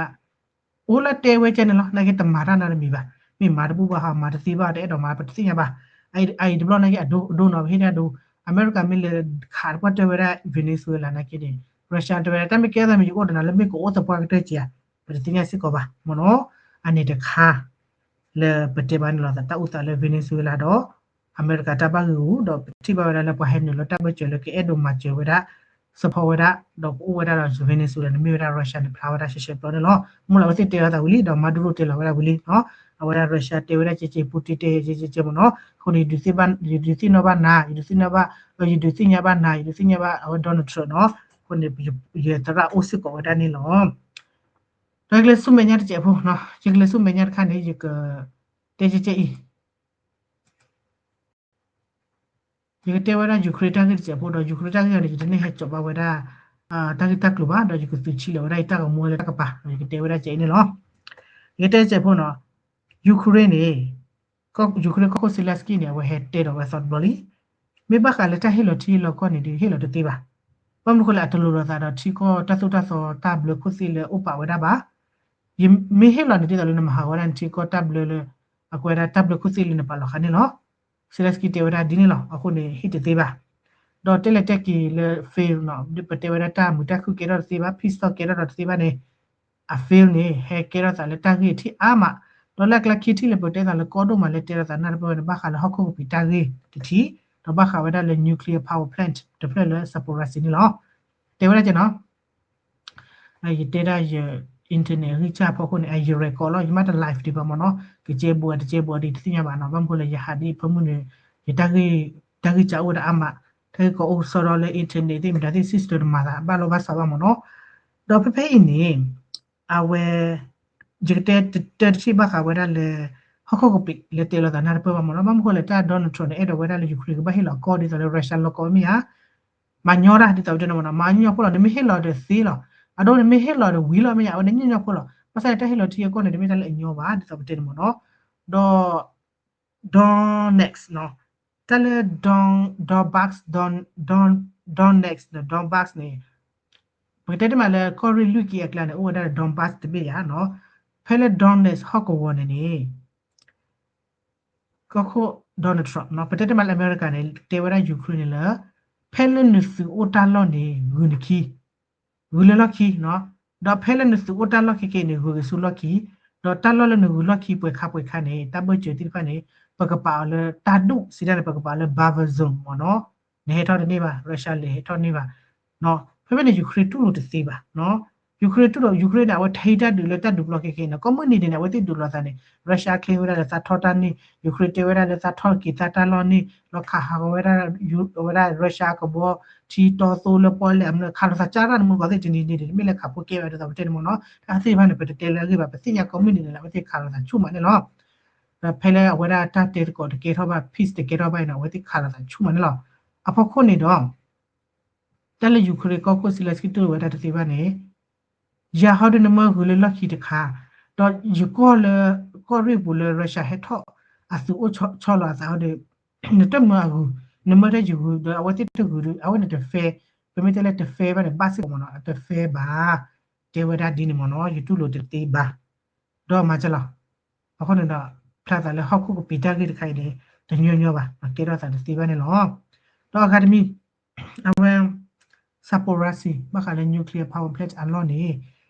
အိၣ်လၢတဲဝဲကဲန့ၣ်လီၤ နာ်က့တမၤတၢ်နီတမံၤဘၣ် မ့ၢ်မၤတဘူၣ်ဘၣ်ဟးမၤတသ့ဘၣ် တအဲၣ်ဒိးမၤပတသ့ၣ်ညါဘၣ် အအံၤတဘျီနာ်က့အဒိဒိနီၤ ပဟ့ၣ်တၢ်ဒိ အမဲရကၤမ့ၢ်လဲၤခးတပှၢ်တဲဝဲဒၣ် Venezuela နာ်က့န့ၣ် Russia တဲဝဲဒၣ် တၢ်မ့ၢ်ကဲသးမ့ၢ်ယအိၣ်ဒီးနၤလၢမ့ၢ်ကအိၣ်သပှၢ်ကတၢၢ်က့ဧါ ပတသ့ၣ်ညါစ့ၢ်ကီးဘၣ်မ့ၢ်နီၤ အန့ၣ်တခါ လၢပတဲဘၣ်န့ၣ်လီၤ တၢ်အိၣ်သးလၢ Venezuela ဒီး အမဲရကၤတၢ်ဘၣ်ဂ့ၢ်အူ ဒီးပထံၣ်ဘၣ်ဝဲဒၣ်လၢပှၤဟဲနုာ်လီၤတၢ်ဘၢၣ်စၢၤလၢကအဲၣ်ဒိးမၤစၢၤဝဲဒၣ် support ဝဲဒၣ် ဒီးကအိၣ်ဝဲဒၣ်ဒီး Venezuela န့ၣ်မ့ၢ်ဝဲဒၣ် Russia န့ၣ်ဖျါဝဲဒၣ်ရှဲရှဲပျီန့ၣ်လီၤ. မ့ၢ်လၢအဝဲသ့ၣ်တဲလီၤသးဝံၤလံ ဒီး Maduro တဲလီၤဝဲဒၣ်ဝံၤလံနီၤ အဝဲဒၣ် Russia တဲဝဲဒၣ်ကဲကဲ Putin တဲကဲကဲမ့ၢ်နီၤ အဃိန့ၣ် ယဒုးသ့ၣ်နီၣ်ဘၣ်နၤ ယဒုးသ့ၣ်နီၣ်ဘၣ် ယဒုးသ့ၣ်ညါဘၣ်နၤ ယဒုးသ့ၣ်ညါဘၣ်အဝဲ Donald Trump နီၤ အဃိန့ၣ် ယသရၣ်အိၣ်စ့ၢ်ကီးဝဲဒၣ်န့ၣ်လီၤ. ဒီးယကလဲၤဆူမဲာ်ညါတစဲးဖိနီၤ ယကလဲၤဆူမဲာ်ညါတခါန့ၣ် ယကတဲကဲကဲအံၤ ယကတဲဝဲဒၣ် Ukraine တၢ်ဂ့ၢ်တစဲးဖိဒီး Ukraine တၢ်ဂ့ၢ်အံၤန့ၣ် ယတန့ၢ်ဟဲစိာ်ဘၣ်ဝဲဒၣ် တၢ်ဂ့ၢ်တၢ်ကျိၤဘၣ် ဒီးယကသုးဆံးလီၤဝဲဒၣ်ယတၢ်ဂီၤမူလၢတၢ်ကပၤ ဒီးယကတဲဝဲဒၣ်ကဲအံၤန့ၣ်လီၤ. ယကတဲတစဲးဖိနီၤ Ukraine န့ၣ် Ukraine ကီၢ်ခိၣ် Zelensky န့ၣ် အဝဲဟဲတဲဒီးဝဲသီတဘျီလံ မ့ၢ်ဘၣ်ဃးလၢတၢ်ဟ့ၣ်လီၤထံဟ့ၣ်လီၤကီၢ်န့ၣ်ဒီး ဟ့ၣ်လီၤတသ့ဘၣ်. ဘၣ်မနုၤဃိလၢအတလိၤလိာ်သးဒီးထံကီၢ်တၢ်သိၣ်တၢ်သီတၢ်ဘျၢခိၣ်သ့ၣ်လၢအိၣ်ပာ်ဝဲဒၣ်ဘၣ်. ယမ့ၢ်ဟ့ၣ်လီၤန့ၣ်ဒ်သိးလၢနမၤဟးဂီၤဝဲဒၣ်နထံကီၢ်တၢ်ဘျၢလၢ အကွဲးဒၣ်တၢ်ဘျၢခိၣ်သ့ၣ်လၢနပာ်လီၤဃာ်န့ၣ်လီၤ. Zelensky တဲဝဲဒၣ်ဒ်န့ၣ်လီၤ. အဃိန့ၣ် ဟ့ၣ်တသ့ဘၣ်. ဒီးတဲလဲၤတဲက့ၤလၢ fail နီၤ ပတဲဝဲဒၣ်တၢ်မုာ်တၢ်ခုၣ်ကဲထီၣ်တသ့ဘၣ် peace talk ကဲထီၣ်ဒီးတသ့ဘၣ်န့ၣ် အ fail န့ၣ် ဟဲကဲထီၣ်သးလၢတၢ်ဂ့ၢ်ထံအါမး, ဒီးလၢအကျါခံထံၣ်လၢပတဲသးလၢကီဒိၣ်မးလၢတဲထီၣ်သးနၢ်တပၢၢ်ဝဲန့ၣ် ဘၣ်ဃးလၢဟီၣ်ခိၣ်ကပံာ်တၢ်ဂ့ၢ်တထံၣ်, ဒီးဘၣ်ဃးဝဲဒၣ်လၢ nuclear power plant တဖျၢၣ်လၢ Zaporizhzhia န့ၣ်လီၤ. တဲဝဲဒၣ်ကဲနီၤ, ယတဲဒၣ်ယ internet ဂံၢ်စၢ်ဖီခိၣ်န့ၣ် အ ယ record လီၤ, ယမ့ၢ်တ live ဒံးဘၣ်မ့ၢ်နီၤ, ကကဲဘူးအတကဲဘူးအဒံးတသ့ၣ်ညါဘၣ်နီၤ, ဘၣ်မနုၤဃိလၢယဟးဒ်အံၤ ဖၢမုၢ်န့ၣ် ယတၢ်ဂ့ၢ် တၢ်ဂံၢ်စၢ်အိၣ်ဝဲဒၣ်အါမး, တၢ်ဂ့ၢ်ကီအိၣ်ကစီဒီလၢ internet သ့ၣ်မတၤသ့ၣ် system တမၤသး ဘၣ်လိာ်ဘၣ်စးဘၣ်မ့ၢ်နီၤ. ဒီးဖဲဖဲအံၤန့ၣ် အဝဲ ယကတဲတၢ်တထံၣ်ဘၣ်ဃးဝဲဒၣ်လၢ ဟီၣ်ခိၣ်ကပံာ်လၢတဲလိာ်သးနၢ်တပၢၢ်ဘၣ်မ့ၢ်နီၤ. ဘၣ်မနုၤဃိလဲၣ် တၢ် Donald Trump န့ၣ် အဲၣ်ဒိးဝဲဒၣ်လၢ Ukraine ကဘၣ်ဟ့ၣ်လီၤကီၢ်ဒ်သိးလၢ Russia လီၤကီၢ်မ့ၢ်ဧါ, မၤညီတၢ်ဒ်သိးပတဲန့ၣ်မ့ၢ်နီၤ, မၤညီဖိလီၤ, နမ့ၢ်ဟ့ၣ်လီၤဒီးသ့လီၤ, အဒိနမ့ၢ်ဟ့ၣ်လီၤဒီးဝံၤလီၤမ့ၢ်ဧါ, အဝဲန့ၣ်ညီညီဖိလီၤ. ဘၣ်ဆၣ်န့ၣ် တၢ်ဟ့ၣ်လီၤထံအကီၢ်န့ၣ် တမ့ၢ်တၢ်လၢအညီဘၣ် ဒ်သိးပတဲန့ၣ်မ့ၢ်နီၤ. ဒီး Donetsk နီၤ, တၢ်လၢ Don Donbas Don Don Donetsk ဒီး Donbas န့ၣ် ပကတဲတမံၤလၢကီၢ်ရ့ၣ်လွံၢ်က့အကျါန့ၣ် အိၣ်ဝဲဒၣ်ဒီး Donbas တဘ့ၣ်ယါနီၤ, ဖဲလၢ Donetsk ဟီၣ်ကဝီၤန့ၣ်န့ၣ် ကီၢ်ခိၣ် Donald Trump နီၤ, ပတဲတမံၤလၢအမဲရကၤန့ၣ် တဲဝဲဒၣ် Ukraine န့ၣ်လၢ ဖဲလၢနသုးအိၣ်တၢ်လီၢ်န့ၣ် ဂုာ်နခံ, ဂုာ်လၢလီၢ်ခံနီၤ, ဒီးဖဲလၢနသုးအိၣ်တၢ်လီၢ်ခဲကဲန့ၣ် ဂုာ်က့ၤဆူလီၢ်ခံ, ဒီးတၢ်လီၢ်လၢနဂုာ်လီၢ်ခံပှဲၤခါပှဲၤခါန့ၣ် တၢ်ဘၢၣ်စၢၤသ့ၣ်တဖၣ်န့ၣ် ပကပာ်အီၤလၢတၢ်ဒူၣ် စံးတၢ်န့ၣ် ပကပာ်အီၤလၢ buffer zone မ့ၢ်နီၤ, နဟဲထီၣ်တန့ၢ်ဘၣ်, Russia လဲၤဟဲထီၣ်န့ၢ်ဘၣ်, ဖဲဖဲန့ၣ် Ukraine တူၢ်လိာ်တသ့ဘၣ်နီၤ. Ukraine တူၢ်လိာ် Ukraine န့ၣ် အဝဲထံၣ်တၢ်ဒုးလၢတၢ်ဒုးပျီခဲကဲန့ၣ် ကိးမုၢ်နံၤဒဲးန့ၣ် အဝဲသ့ၣ်ဒုးလိာ်သးန့ၣ် Russia claim ဝဲဒၣ်လၢသးထီၣ်တၢ်န့ၣ် Ukraine တဲဝဲဒၣ်လၢသးထီၣ်က့ၤသးတၢ်လီၢ်န့ၣ် လီၤခးဟးဂီၤဝဲဒၣ် ဝဲဒၣ် Russia ကဘီထံတီသိလၢပီၣ်လဲၣ် အမနုၤခးလိာ်သးကၢ်တၢ်တမုၢ်ဂီၤသ့ၣ်တနံၤန့ၣ် တမ့ၢ်လၢခးဖိကဲဘၣ်ဒ်သိးပတဲန့ၣ်မ့ၢ်နီၤ. တၢ်သ့ၣ်တဖၣ်န့ၣ် ပတတဲလၢအဂ့ၢ်ဘၣ်, ပသ့ၣ်ညါကိးမုၢ်နံၤဒဲးန့ၣ် အဝဲသ့ၣ်ခးလိာ်သးဆူၣ်မးန့ၣ်လီၤ. ဒီးဖဲလၢအဝဲဒၣ်တၢ်တဲသကိးတကဲထီၣ်ဘၣ် peace တကဲထီၣ်ဘၣ်အံၤန့ၣ် အဝဲသ့ၣ်ခးလိာ်သးဆူၣ်မးန့ၣ်လီၤ. အဖီခိၣ်န့ၣ်ဒီး တၢ်လၢ Ukraine ကီၢ်ခိၣ် Zelenskyy တူၢ်လိာ်ဝဲဒၣ်တသ့ဘၣ်န့ၣ် ယၤဟီဒုးနမၢဂုာ်လၢလီၢ်ခံတခါ, ဒီးယကီၢ်လၢ ကီၢ်ရ့ၣ်ပူၤလၢ Russia ဟဲထီၣ်အသုးအိၣ်ဆီလီၤအသးဟီဒီး နတမၢအဂုာ်, နမၢထဲယဂုာ်ဒီး အဝဲသ့ၣ်တဂုာ်ဒီး အဝဲန့ၣ်တ fair, ပမ့ၢ်တဲလၢတ fair ဘၣ်န့ၣ် ဘၣ်စ့ၢ်ကီးမ့ၢ်နီၤ, တ fair ဘၣ်, တဲဝဲဒၣ်ဒ်န့ၣ်မ့ၢ်နီၤ, ယတူၢ်လိာ်တသ့ဘၣ်, ဒီးမၤစၢၤလီၤ. အဃိန့ၣ်ဒီး ဖျါသးလၢဟီၣ်ခိၣ်ကပံာ်တၢ်ဂ့ၢ်တခါအံၤန့ၣ် တညီညီဘၣ်, ကဲထီၣ်သးတသ့ဘၣ်န့ၣ်လီၤ. ဒီးအဂၤတမံၤ အဝဲ Zaporizhzhia ဘၣ်ဃးလၢ nuclear power plant အလီၢ်န့ၣ်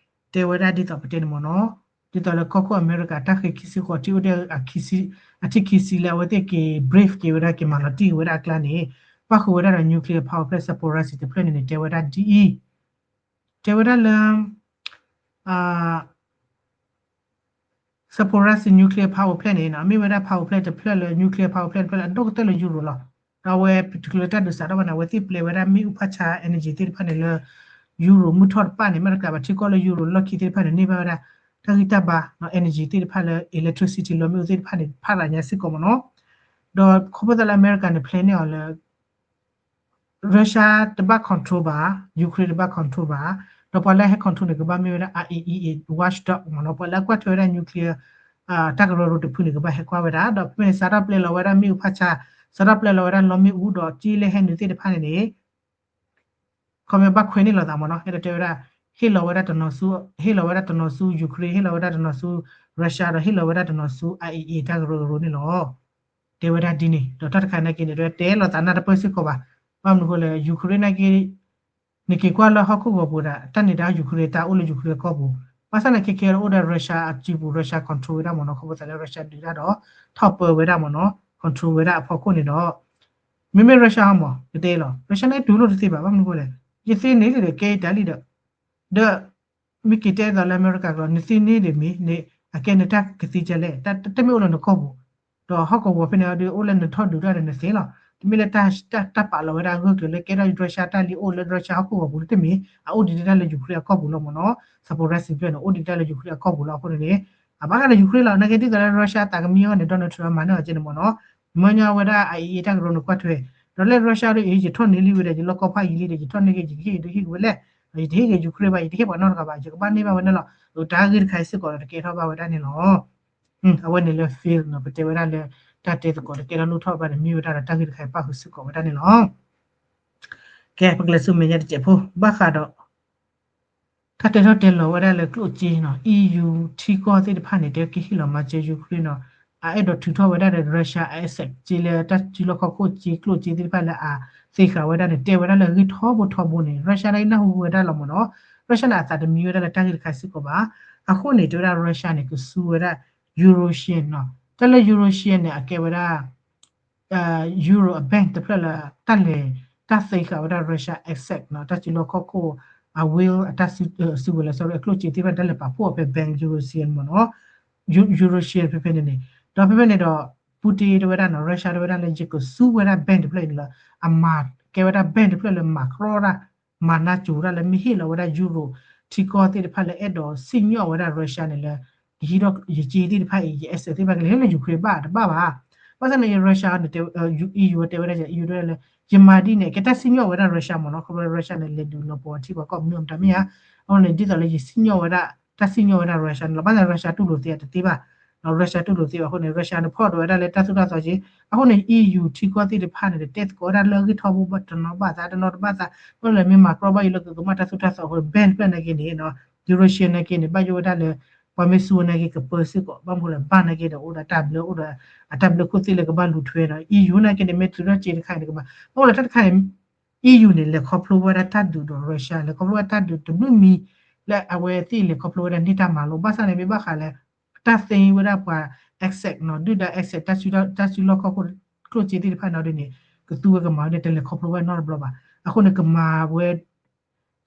တဲဝဲဒၣ်ဒ်သိးပတဲန့ၣ်မ့ၢ်နီၤ, ဒ်သိးလၢကီၢ်ခိၣ်အမဲရကၤ တၢ်ဃ့ခံဆံဃိးထံၣ်အိၣ်ဒီး အထံၣ်ခံဆံလၢအဝဲသ့ၣ်က့ၤ brave က့ၤဝဲဒၣ် က့ၤမၤလီၤတံၢ်ဝဲဒၣ်အကျါန့ၣ် ပၣ်ဃုာ်ဝဲဒၣ်ဒီး nuclear power plant Zaporizhzhia တဖျၢၣ်န့ၣ်န့ၣ် တဲဝဲဒၣ်ဒ်အံၤ, တဲဝဲဒၣ်လၢ Zaporizhzhia nuclear power plant န့ၣ် မ့ၢ်ဝဲဒၣ် power plant တဖျၢၣ်လၢ nuclear power plant တဖျၢၣ်လၢအဒိၣ်ကတၢၢ်လၢ Europe လီၤ. ဒီးအဝဲ particular တၢ်ဒုးစးထီၣ်ဘၣ်န့ၣ် အဝဲသ့ၣ်ပျဲဝဲဒၣ်မ့ၣ်အူဖးဆါ energy သ့ၣ်တဖၣ်န့ၣ်လၢ Europe မုၢ်ထီၣ်တပၣ်န့ၣ် မ့ၢ်တကးဘၣ်ထံကီၢ်လၢ Europe လီၢ်ခံသ့ၣ်တဖၣ်န့ၣ် န့ၢ်ဘၣ်ဝဲဒၣ် တၢ်ဂံၢ်တၢ်ဘါ energy သ့ၣ်တဖၣ်လၢ electricity လီမ့ၣ်အူသ့ၣ်တဖၣ်န့ၣ် ဖးရၤညါစ့ၢ်ကီးမ့ၢ်နီၤ. ဒီးခီဖျိသးလၢအမဲရကၤန့ၣ် plan န့ၢ်အီၤလၢ Russia တဘၣ် control ဘၣ်, Ukraine တဘၣ် control ဘၣ်, ဒီးပှၤလၢအဟဲ control န့ၣ် ကဘၣ်မ့ၢ်ဝဲဒၣ် IAEA watchdog မ့ၢ်နီၤ, ပှၤလၢအကွၢ်ထွဲဝဲဒၣ် nuclear တၢ်ကရၢကရိတဖုန့ၣ် ကဘၣ်ဟဲကွၢ်ဝဲဒၣ်, ဒီးဖဲန့ၣ် စးထီၣ်ပျဲလီၤဝဲဒၣ်မ့ၣ်အူဖးဆါ, စးထီၣ်ပျဲလီၤဝဲဒၣ်လီမ့ၣ်အူ ဒီးက့လဲၢ်ဟဲနုာ်သ့ၣ်တဖၣ်န့ၣ်န့ၣ် ခီပညီဘၣ်ခွဲးန့ၢ်လိာ်သးမ့ၢ်နီၤ, အဲၣ်ဒိးတဲဝဲဒၣ် ဟ့ၣ်လီၤဝဲဒၣ်တနီၤဆူ ဟ့ၣ်လီၤဝဲဒၣ်တနီၤဆူ Ukraine, ဟ့ၣ်လီၤဝဲဒၣ်တနီၤဆူ Russia ဒီးဟ့ၣ်လီၤဝဲဒၣ်တနီၤဆူ IAEA တၢ်ကရၢကရိန့ၣ်လီၤ. တဲဝဲဒၣ်ဒ်န့ၣ် ဒီးတၢ်တခါနာ်က့န့ၣ် တဲလိာ်သးနၢ်တပၢၢ်စ့ၢ်ကီးဘၣ်. ဘၣ်မနုၤအဃိလဲၣ် Ukraine နာ်က့ နက့ၤကွၢ်လၢဟီၣ်ခိၣ်ဂီၤပူၤဒၣ် တၢ်န့ၣ်တၢ် Ukraine တၢ်အိၣ်လၢ Ukraine အကီၢ်ပူၤ, ဘၣ်ဆၣ်န့ၣ် ခဲကဲလၢအိၣ်ဒီး Russia အစုပူၤ Russia control ဝဲဒၣ်မ့ၢ်နီၤ, ခီဖျိသးလၢ Russia ဒုးတၢ်ဒီး ထီၣ်ပၢဝဲဒၣ်မ့ၢ်နီၤ, control ဝဲဒၣ်အဖီခိၣ်န့ၣ်ဒီး မ့မ့ၢ် Russia ဟီမး ကတဲလီၤ Russia န့ၣ်တူၢ်လိာ်တသ့ဘၣ်, ဘၣ်မနုၤအဃိလဲၣ် ယသ့န့ၣ်လံဒီး ကဲအံၤတၢ်လံဒီး ဒီး မ့ၢ်က့ၤတဲသိးလၢအမဲရကၤကလီၤ နသ့န့ၢ်ဒံးမ့ၢ်န့ၣ် အကဲနတၢ်ကသံကလဲၣ်, တၢ်တမ့ၢ်အိၣ်လၢနကီၢ်ပူၤ, ဒီးဟီၣ်ကဝီၤဖဲန့ၣ်ဒီး အိၣ်လၢနထီၣ်ဒုးတၢ်ဒီးနသ့လီၤ. တမ့ၢ်လၢတၢ်ပာ်လီၤဝဲဒၣ်အဂၢၢ်ကျၢၤလၢကဲထီၣ် Russia တၢ်လံအိၣ်လၢ Russia ဟီၣ်ကဝီၤပူၤလၢတမ့ၢ် အအိၣ်ဒံးဒၣ်လၢ Ukraine အကီၢ်ပူၤလီၤမ့ၢ်နီၤ, Zaporizhzhia ဖျၢၣ်န့ၣ် အိၣ်ဒံးဒၣ်လၢ Ukraine အကီၢ်ပူၤလီၤ. အဃိန့ၣ်န့ၣ် အဘၣ်ဃးဒီး Ukraine လီၤ နာ်က့ဒ်သိးလၢ Russia သးကမံအီၤန့ၣ် Donald Trump မၤန့ၢ်အီၤကဲန့ၣ်မ့ၢ်နီၤ, မၢညီဝဲဒၣ် IAEA တၢ်ကရၢနကွၢ်ထွဲ, ဒီးလၢ Russia ဒီး အံၤ ယထီၣ်န့ၢ်လံဝဲဒီး ယလီၢ်ကီၢ်ဖးယံၤလံဒီး ယထီၣ်န့ၢ်က့ၤ ယကဟ့ၣ်က့ၤဒုးဟ့ၣ်က့ၤဝဲလဲၣ်, ယတဟ့ၣ်က့ၤ Ukraine ဘၣ် ယတဟ့ၣ်ပှၤနီတဂၤဘၣ် ယကဘၣ်န့ၢ်ဘၣ်ဝဲန့ၣ်လီၤ. တၢ်ဂ့ၢ်တခါအံၤစ့ၢ်ကီးဒီးတကဲထီၣ်ဘၣ်ဝဲဒၣ်န့ၣ်လီၤ. အဝဲန့ၣ်လၢ fail နီၤ ပတဲဝဲဒၣ်လၢ တၢ်တဲသကိးတကဲထီၣ်လိၣ်ထီၣ်ဘၣ်န့ၣ် မ့ၢ်ဝဲဒၣ်ဒီးတၢ်ဂ့ၢ်တခါအံၤပၣ်ဃုာ်စ့ၢ်ကီးဝဲဒၣ်န့ၣ်လီၤ. ကဲ ပကလဲၤဆူမဲာ်ညါတစဲးဖိ ဘၣ်ဃးဒီး တၢ်တဲထီၣ်တဲလီၤဝဲဒၣ်လၢကျိၣ်စ့နီၤ EU ထံကီၢ်သ့ၣ်တဖၣ်န့ၣ် တဲကဟ့ၣ်လီၤမၤစၢၤ Ukraine နီၤ, အအဲၣ်ဒိးထုးထီၣ်ဝဲဒၣ်ဒီး Russia အ asset စ့လၢတၢ်စုလီၢ်ခီၣ်ခိၣ်စ့ ကျိၣ်စ့သ့ၣ်တဖၣ်လၢအသ့ဃာ်ဝဲဒၣ်န့ၣ် တဲဝဲဒၣ်လၢအဂ့ၢ်ထီဘိထီဘိန့ၣ် Russia ဒၣ်အံၤနၢ်ဟူဝဲဒၣ်လီၤမ့ၢ်နီၤ, Russia န့ၣ် အသးတမံဝဲဒၣ်လၢတၢ်ဂ့ၢ်တခါစ့ၢ်ကီးဘၣ်. အဃိန့ၣ် တဲဝဲဒၣ် Russia န့ၣ် ကစူဝဲဒၣ် Eurasian နီၤ, တၢ်လၢ Eurasian န့ၣ် အကဲဝဲဒၣ် Euro အ bank တဖျၢၣ်လၢ တၢ်လဲၤ တၢ်သ့ဃာ်ဝဲဒၣ် Russia asset နီၤ, တၢ်စုလီၢ်ခီၣ်ခိၣ် အ will အတၢ်စုစုဝဲလၢ sorry အကျိၣ်စ့သ့ၣ်တဖၣ်န့ၣ် တၢ်လဲၤပာ်ဖှိၣ်အီၤဖဲ bank Eurasian မ့ၢ်နီၤ, Eurasian ဖဲဖဲန့ၣ်န့ၣ်, ဒီးဖဲဖဲန့ၣ်ဒီး Putin တဲဝဲဒၣ်နီၤ Russia တဲဝဲဒၣ်လၢ ယကစူဝဲဒၣ် bank တဖျၢၣ်အံၤန့ၣ်လီၤ, အမၤကဲဝဲဒၣ် bank တဖျၢၣ်လၢမၤကြီတၢ် မၤနးစိၤတၢ်လၢမ့ၢ်ဟ့ၣ်လီၤဝဲဒၣ် Euro ထံကီၢ်သ့ၣ်တဖၣ်လၢအဲၣ်ဒိးစံၣ်ညီၣ်ဝဲဒၣ် Russia န့ၣ်လၢ ကဟံးဒီးယစ့သ့ၣ်တဖၣ်အံၤ ယ asset သ့ၣ်တဖၣ်ကလဲၤလၢ Ukraine ဘၣ်တဘၣ်ဘၣ်. ဘၣ်ဆၣ်န့ၣ် Russia န့ၣ် EU တဲဝဲဒၣ် EU တဲဝဲဒၣ်လၢ ယမၤဒ်န့ၣ် ကဲတၢ်စံၣ်ညီၣ်ဝဲဒၣ် Russia မ့ၢ်နီၤ, ခီဖျိ Russia န့ၣ် လဲၤဒုးလီၤပီၤထံပှၤကီၢ်မနုၤအမတၤမ့ၢ်ဧါ, အဃိန့ၣ် ဒ်သိးလၢယစံၣ်ညီၣ်ဝဲဒၣ် တၢ်စံၣ်ညီၣ်ဝဲဒၣ် Russia န့ၣ်လီၤ. ဘၣ်ဆၣ် Russia တူၢ်လိာ်သ့အတသ့ဘၣ်, Russia တူၢ်လိာ်သ့ဘၣ်အဃိန့ၣ် Russia န့ၣ် ဖီၣ်ဒိးဝဲဒၣ်လၢတၢ်သိၣ်တၢ်သီက့, အဃိန့ၣ် EU ထံကီၢ်သ့ၣ်တဖၣ်န့ၣ် တဲသကိးဝဲဒၣ်လၢအဂ့ၢ်ထီဘိ တနီၤဘၣ်သး တနီၤတဘၣ်သး, ဘၣ်လၢမ့ၢ်မၤကြီဘၣ်အံၤလၢကကမၣ်တၢ်သိၣ်တၢ်သီအဃိန့ၣ် ဘဲၣ်တဖျၢၣ်နာ်က့န့ၣ် Eurasian နာ်က့န့ၣ် ဘၣ်ယိၣ်ဝဲဒၣ်လၢ ပှၤမ့ၢ်စူၢ်ဝဲနာ်က့ကပၢစ့ၢ်ကီး ဘၣ်မနုၤလဲၣ် ဘၣ်နာ်က့ဒီး အိၣ်ဒီးတၢ်ဘျၢ အိၣ်ဒီးအတၢ်ဘျၢခိၣ်သ့ၣ်လၢကဘၣ်လူၤထွဲဒီး EU နာ်က့န့ၣ် မ့ၢ်တုၤထီၣ်စ့တခါန့ၣ် ကဘၣ် ဘၣ်မနုၤလဲၣ် တၢ်တခါန့ၣ် EU န့ၣ် လဲၤခီဖျိဝဲဒၣ်တၢ်ဒုးဒီး Russia လဲၤခီဖျိဝဲတၢ်ဒုးတဘျုးမံၤ လၢအဝဲသ့ၣ်လဲၤခီဖျိဝဲဒၣ်န့ၢ်တၢ်မၤလိ ဘၣ်ဆၣ်န့ၣ် မ့ၢ်ဘၣ်ဃးလၢ တၢ်သ့ဝဲဒၣ်ပှၤ access နီၤ ဒုၣ်ဒါ access တၢ်စုလီၢ်ခီၣ်ခိၣ်ကျိၣ်စ့သ့ၣ်တဖၣ်န့ၣ်ဒ်န့ၣ် ကသူဝဲကမၤဝဲန့ၣ် တလဲၤခီဖျိဝဲနီတဘျီဘၣ်. အဃိန့ၣ် ကမၤဝဲ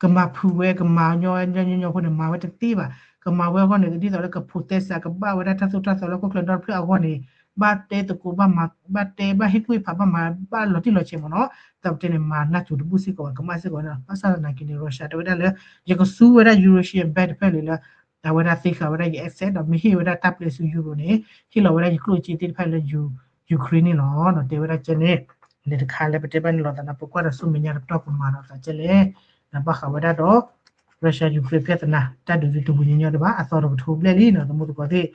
ကမၤဖုးဝဲ ကမၤညီဝဲညီညီညီအဃိန့ၣ် မၤဝဲတသ့ဘၣ်. ကမၤဝဲအဂီၢ်န့ၣ် ဒ်သိးလၢက protest ကဘၣ်ဝဲဒၣ်တၢ်သိၣ်တၢ်သီလၢဟီၣ်ခိၣ်ချၢဒီတဖျၢၣ်အဂီၢ်န့ၣ် ဘၣ်တဲသကိး ဘၣ်မၤ ဘၣ်တဲ ဘၣ်ဟ့ၣ်ကူၣ်ဟ့ၣ်ဖး ဘၣ်မၤ ဘၣ်လီၤတံၢ်လီၤဆဲးမ့ၢ်နီၤ. တၢ်ပတဲန့ၣ် မၤနၢ်စိၤတဘူၣ်စ့ၢ်ကီးဘၣ် ကမၣ်စ့ၢ်ကီးဝဲန့ၣ်လီၤ. ဘၣ်ဆၣ်သနာ်က့န့ၣ် Russia တဲဝဲဒၣ်လၢ ယကသူဝဲဒၣ် Eurasian bank တဖျၢၣ်လၢ အဝဲဒၣ်သ့ဃာ်ဝဲဒၣ်ယ access ဒီးမ့ၢ်ဟ့ၣ်ဝဲဒၣ်တၢ်ပျဲဆူ Euro န့ၣ် ဟ့ၣ်လီၤဝဲဒၣ်ယကျိၣ်စ့သ့ၣ်တဖၣ်လၢ Ukraine န့ၣ်လီၤ. ဒီးတဲဝဲဒၣ်ကဲန့ၣ် လဲၤတခါလၢပတဲဘၣ်န့ၣ်လီၤသးဒီး ပကွၢ်ဒီးဆူမဲာ်ညါတပတီၢ်ကမၤဒီးသးကဲလဲၣ်. ဒီးဘၣ်ဃးဝဲဒၣ်ဒီး Russia Ukraine ပြဿနာ တၢ်ဒုးတဝံၤညီညီဒံးဘၣ် အသီတကထိဘျဲၣ်လံနီၤ သမူသကိးသ့ၣ်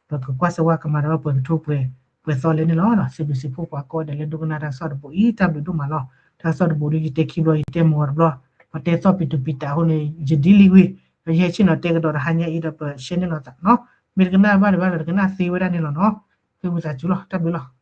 ပကကွၢ်စၢၤဝဲကမၤဒီးပှဲၤကထိပှဲၤ ပှဲၤသီလဲၣ်န့ၣ်လီၤ. စံးဘျုးစံးဖှိၣ်ပှၤကိးဂၤဒဲးလၢဒိကနၣ်တၢ်ကစီၣ်တဘိအံၤ တၢ်ဘျုးဒိၣ်မးလီၤ. တၢ်ကစီၣ်တဘိဒီး ယတဲခံဘျီ ယတဲမုာ်ဂီၤတဘျီ ပှၤတဲသီၣ်ပံၤတပံၤတးအဃိန့ၣ် ယဒ်လံဝံၤ ဒီးယဟဲဆ့ၣ်နီၤတဲကဒီးတဟါညါအံၤဒီးပရှဲန့ၣ်လီၤသးနီၤ. မ့ၢ်တကနၣ်ဘၣ်တဘၣ်ဒီး တကနၣ်သ့ဝဲဒၣ်န့ၣ်လီၤနီၤ. ဃ့ဝံသးစူၤလီၤ. တၢ်ဘျုးလီၤ.